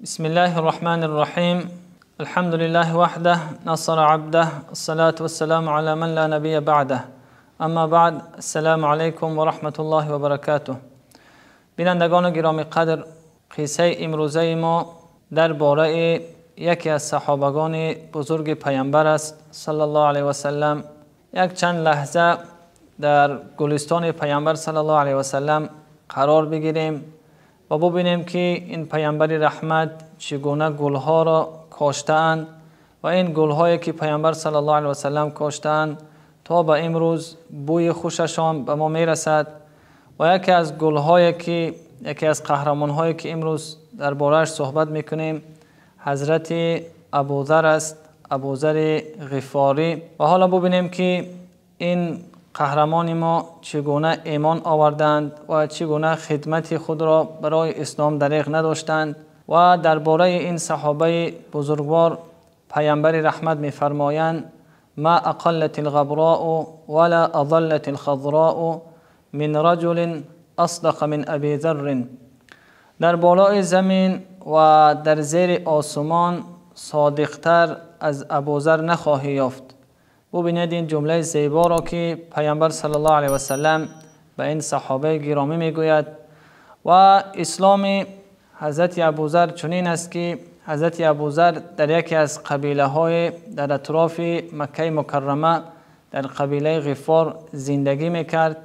بسم الله الرحمن الرحيم. الحمد لله وحده نصر عبده الصلاة والسلام على من لا نبي بعده. اما بعد السلام علیکم و رحمت الله و برکاته. بینندگان گرامی قدر، قصه امروزه ما درباره یکی از صحابگان بزرگ پیامبر است صلی الله علیه و سلم. یک چند لحظه در گلستان پیامبر صلی الله علیه و سلم قرار بگیریم و ببینیم که این پیامبر رحمت چگونه گلها را کاشتند و این گلهایی که پیامبر صلی الله علیه و سلم کاشتند تا به امروز بوی خوششان به ما میرسد. و یکی از گلهایی که یکی از قهرمانهایی که امروز درباره‌اش صحبت میکنیم حضرت ابوذر است، ابوذر غفاری. و حالا ببینیم که این قهرمان ما چگونه ایمان آوردند و چگونه خدمت خود را برای اسلام دریغ نداشتند. و درباره این صحابه بزرگوار پیامبر رحمت می‌فرمایند: ما اقلت الغبراء ولا اظلت الخضراء من رجل اصدق من ابی ذر. در بالای زمین و در زیر آسمان صادقتر از ابوذر نخواهی یافت. ببینید این جمله زیبا را که پیامبر صلی الله علیه و سلم به این صحابه گرامی میگوید. و اسلام حضرت ابوذر چنین است که حضرت ابوذر در یکی از قبیله های در اطراف مکه مکرمه در قبیله غفار زندگی میکرد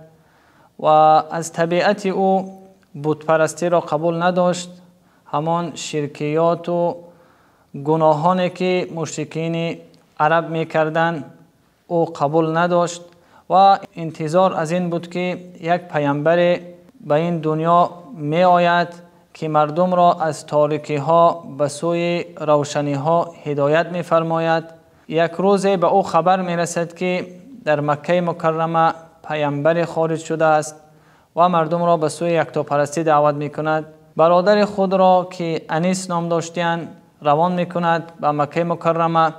و از طبیعت او بتپرستی را قبول نداشت. همان شرکیات و گناهانی که مشرکین عرب میکردند او قبول نداشت و انتظار از این بود که یک پیامبر به این دنیا می آید که مردم را از تاریکی ها به سوی روشنی ها هدایت می فرماید. یک روز به او خبر می رسد که در مکه مکرمه پیامبر خارج شده است و مردم را به سوی یکتاپرستی دعوت می کند. برادر خود را که انیس نام داشتند روان می کند به مکه مکرمه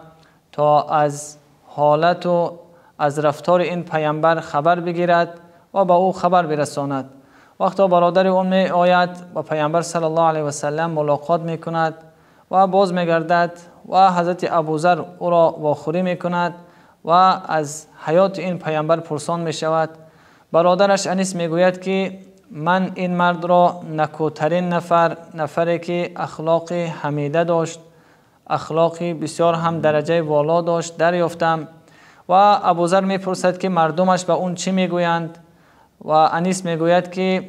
تا از حالت و از رفتار این پیامبر خبر بگیرد و به او خبر برساند. وقتی برادر او می آید با پیامبر صلی الله علیه و سلم ملاقات می کند و باز می گردد و حضرت ابوذر او را واخوری می کند و از حیات این پیامبر پرسان می شود. برادرش انیس می گوید که من این مرد را نکوترین نفر، نفری که اخلاق حمیده داشت، اخلاقی بسیار هم درجه والا داشت، دریافتم. و ابوذر میپرسد که مردمش به اون چی میگویند و انیس میگوید که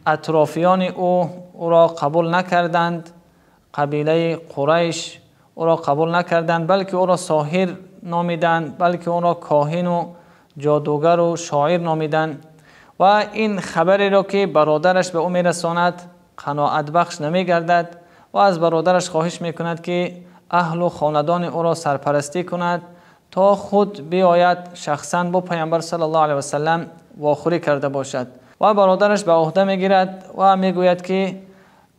اطرافیان او او را قبول نکردند، قبیله قریش او را قبول نکردند، بلکه او را ساحر نامیدند، بلکه او را کاهن و جادوگر و شاعر نامیدند. و این خبری را که برادرش به او میرساند قناعت بخش نمیگردد و از برادرش خواهش میکند که اهل و خاندان او را سرپرستی کند تا خود بیاید شخصا با پیامبر صلی الله علیه و سلم واخوری کرده باشد. و برادرش به عهده میگیرد و میگوید که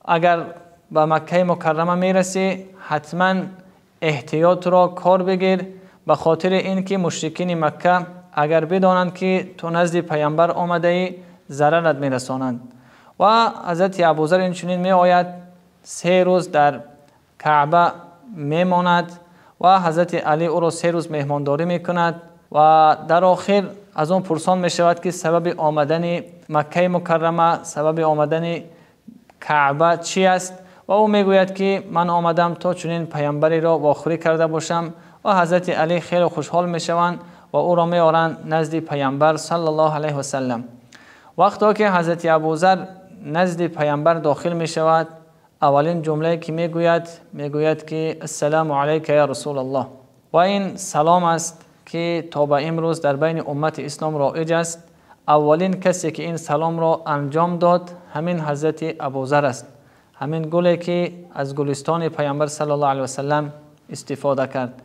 اگر به مکه مکرمه میرسی حتما احتیاط را کار بگیر، به خاطر اینکه مشرکین مکه اگر بدانند که تو نزد پیامبر آمده ای ضررت میرسانند. و حضرت ابوذر این چنین میآید، 3 روز در کعبه میماند و حضرت علی او را 3 روز مهمانداری میکند و در آخر از آن پرسان میشود که سبب آمدن مکه مکرمه، سبب آمدن کعبه چی است؟ و او میگوید که من آمدم تا چنین پیامبری را واخوری کرده باشم. و حضرت علی خیلی خوشحال میشوند و او را میآورند نزد پیامبر صلی الله علیه و سلم. وقتی که حضرت ابوذر نزد پیامبر داخل میشود، اولین جمله که میگوید، میگوید که السلام علیک یا رسول الله. و این سلام است که تا به امروز در بین امت اسلام رایج است. اولین کسی که این سلام را انجام داد همین حضرت ابوذر است، همین گلی که از گلستان پیامبر صلی الله علیه و سلم استفاده کرد.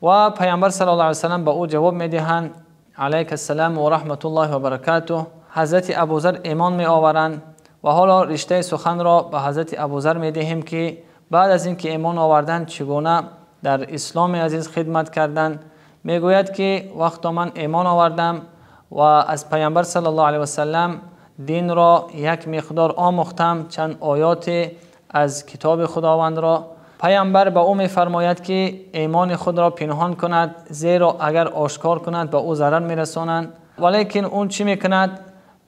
و پیامبر صلی الله علیه و سلم به او جواب میدهند: علیک السلام و رحمت الله و برکاته. حضرت ابوذر ایمان می آورند و حالا رشته سخن را به حضرت ابوذر می دهیم که بعد از اینکه ایمان آوردند چگونه در اسلام عزیز خدمت کردند. میگوید که وقتا من ایمان آوردم و از پیامبر صلی الله علیه و سلم دین را یک مقدار آموختم، چند آیات از کتاب خداوند را. پیامبر به او می‌فرماید که ایمان خود را پنهان کند، زیرا اگر آشکار کند به او ضرر می‌رسانند. ولیکن اون چی می‌کند؟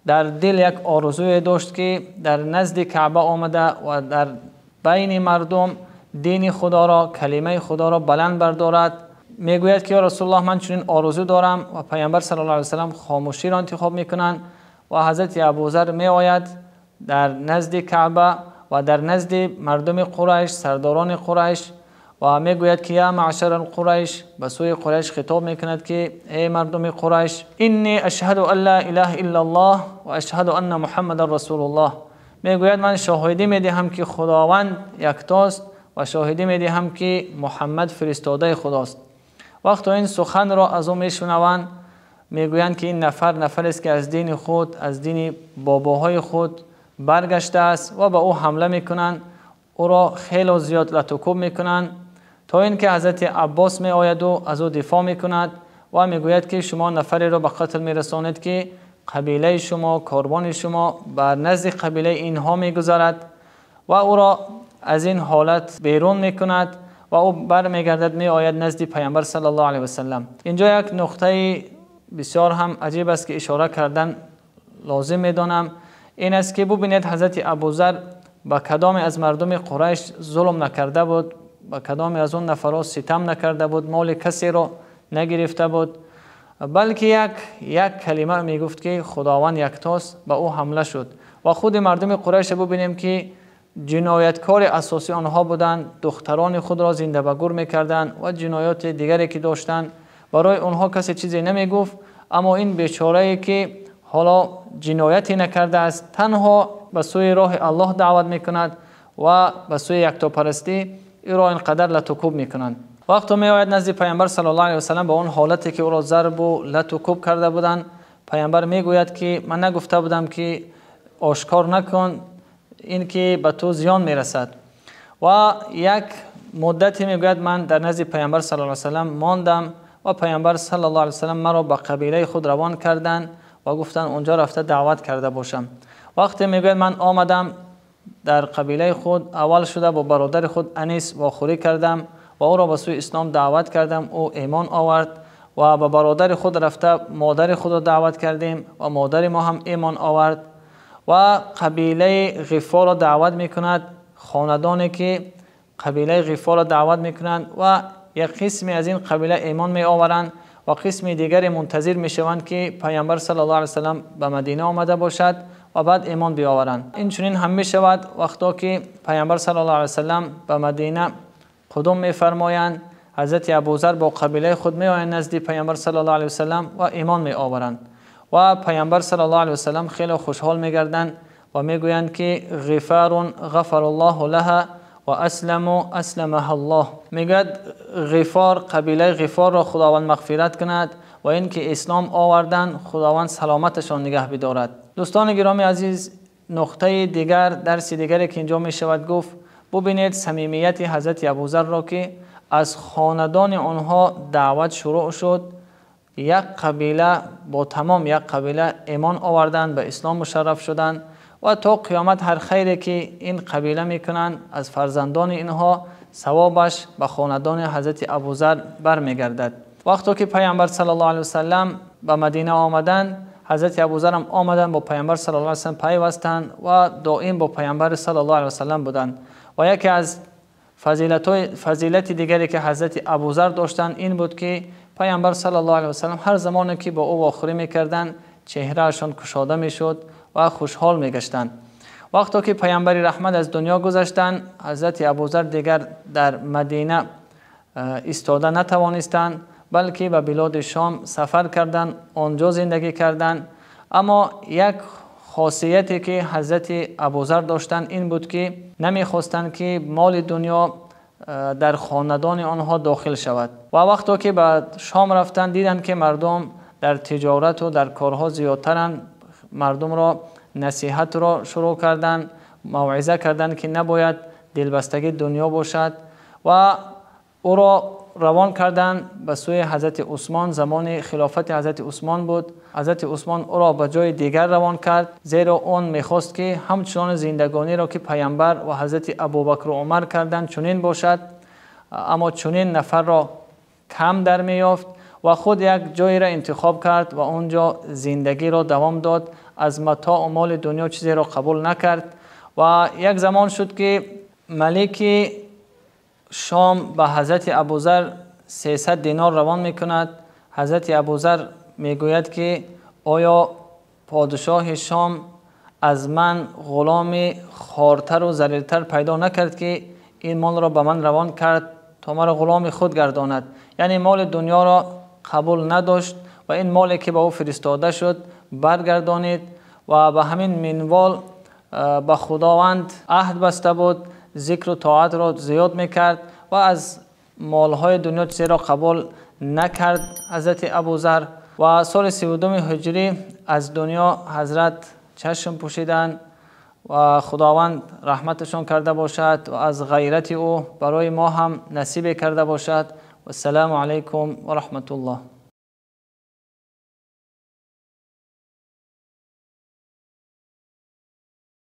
در دل یک آرزوی داشت که در نزد کعبه آمده و در بین مردم دین خدا را، کلمه خدا را بلند بردارد. میگوید که یا رسول الله من چنین آرزو دارم و پیامبر صلی الله علیه و سلم خاموشی را انتخاب میکنند و حضرت ابوذر میآید در نزد کعبه و در نزد مردم قریش، سرداران قریش، و میگوید که یا معشر القریش، به سوی قریش خطاب میکند که ای مردم قریش، انی اشهد ان لا اله الا الله و اشهد ان محمد رسول الله. میگوید من شاهدی میدهم که خداوند یکتاست و شاهدی میدهم که محمد فرستاده خداست. وقتی این سخن را از او میشنوند، میگویند که این نفر نفر است که از دین خود، از دین باباهای خود برگشته است و به او حمله میکنند، او را خیلی زیاد لطوکوب میکنند تا اینکه حضرت عباس می آید و از او دفاع میکند و میگوید که شما نفری را به قتل میرسانید که قبیله شما، کاروان شما بر نزد قبیله اینها میگذارد و او را از این حالت بیرون میکند و او برمیگردد می آید نزد پیامبر صلی الله علیه و سلم. اینجا یک نقطه بسیار هم عجیب است که اشاره کردن لازم میدانم، این است که ببینید حضرت ابوذر با کدام از مردم قریش ظلم نکرده بود، با کدام از اون نفرها ستم نکرده بود، مال کسی را نگرفته بود، بلکه یک کلمه میگفت که خداوند یکتاست، به او حمله شد. و خود مردم قریش ببینیم که جنایتکار اساسی آنها بودند، دختران خود را زنده به گور میکردند و جنایات دیگری که داشتند، برای آنها کسی چیزی نمیگفت. اما این بیچاره که حالا جنایتی نکرده است، تنها به سوی راه الله دعوت میکند و به سوی یکتاپرستی، ای را اینقدر لطوکوب میکنند. وقتی میآید نزد پیامبر صلی الله علیه و سلم، با اون حالتی که او را ضرب و لطوکوب کرده بودند، پیامبر میگوید که من نگفته بودم که آشکار نکن، این که به تو زیان میرسد. و یک مدتی میگوید من در نزد پیامبر صلی الله علیه و سلم ماندم و پیامبر صلی الله علیه و سلم مرا به قبیله خود روان کردند و گفتن اونجا رفته دعوت کرده باشم. وقتی میگوید من آمدم در قبیله خود، اول شده با برادر خود انیس واخوری کردم و او را به سوی اسلام دعوت کردم، او ایمان آورد و به برادر خود رفته مادر خود را دعوت کردیم و مادر ما هم ایمان آورد. و قبیله غفار را دعوت میکند، خاندانی که قبیله غفار را دعوت میکنند و یک قسمی از این قبیله ایمان می آورند و قسم دیگر منتظر میشوند که پیامبر صلی الله علیه و سلم به مدینه آمده باشد و بعد ایمان بیاورند. این چنین هم میشود وقتا که پیامبر صلی الله علیه و سلم به مدینه قدوم میفرمایند، حضرت ابوذر با قبیله خود میآیند نزد پیامبر صلی الله علیه و سلم و ایمان میآورند و پیامبر صلی الله علیه و سلم خیلی خوشحال میگردند و میگویند که غفار غفر الله لها و اسلم اسلمها الله. میگوید غفار، قبیله غفار را خداوند مغفرت کند و اینکه اسلام آوردن خداوند سلامتشان نگه بدارد. دوستان گرامی عزیز، نقطه دیگر، درس دیگری که اینجا می شود گفت، ببینید صمیمیت حضرت ابوذر را که از خاندان آنها دعوت شروع شد، یک قبیله با تمام یک قبیله ایمان آوردند، به اسلام مشرف شدند و تا قیامت هر خیری که این قبیله میکنند از فرزندان اینها ثوابش به خاندان حضرت ابوذر برمیگردد. وقتی که پیامبر صلی الله علیه و سلم به مدینه آمدند، حضرت ابوذر هم آمدند با پیامبر صلی الله علیه و سلم پیوستند و دائم با پیامبر صلی الله علیه و سلم بودند. و یکی از فضیلت دیگری که حضرت ابوذر داشتند این بود که پیامبر صلی الله علیه و سلم هر زمانی که با او واخوری میکردند چهرهشان کشاده میشد و خوشحال میگشتند. وقتی که پیامبر رحمت از دنیا گذشتند، حضرت ابوذر دیگر در مدینه ایستاده نتوانستند، بلکه به بلاد شام سفر کردند، آنجا زندگی کردند. اما یک خاصیتی که حضرت ابوذر داشتند این بود که نمیخواستند که مال دنیا در خاندان آنها داخل شود. و وقتی که به شام رفتند دیدند که مردم در تجارت و در کارها زیادترند، مردم را نصیحت را شروع کردند، موعظه کردند که نباید دلبستگی دنیا باشد و او را равон карданд ба сӯи ҳазрати Усмон. Замони хилофати ҳазрати Усмон буд. Ҳазрати Усмон ӯро ба ҷои дигар равон кард, зеро он мехост ки ҳамчунон зиндагониро ки паямбар ва ҳазрати Абубакр ва Умар карданд чунин бошад, аммо чунин нафарро кам дар меёфт ва худ як ҷойеро интихоб кард ва он ҷо зиндагиро давом дод. Аз матоъ ва моли дунё чизеро қабул накард. Ва як замон шуд ки малики Шом ба ҳазрати Абузар 300 динор равон мекунад. Ҳазрати Абузар мегӯяд ки оё подшоҳи Шом аз ман ғуломи хортар ва залилтар пайдо накард ки ин молро ба ман равон кард то маро ғуломи худ гардонад? Яъне моли дунёро қабул надошт ва ин моле ки ба ӯ фиристода шуд баргардонид ва ба ҳамин минвол ба Худованд аҳд баста буд, зикру тоатро зиёд мекард ва аз молҳои дунё чизеро қабул накард ҳазрати Абузар. Ва соли 32 ҳиҷрӣ аз дунё ҳазрат чашм пӯшиданд ва Худованд раҳматашон карда бошад ва аз ғайрати ӯ барои мо ҳам насибе карда бошад. Вассалому алайкум ва раҳматуллоҳ.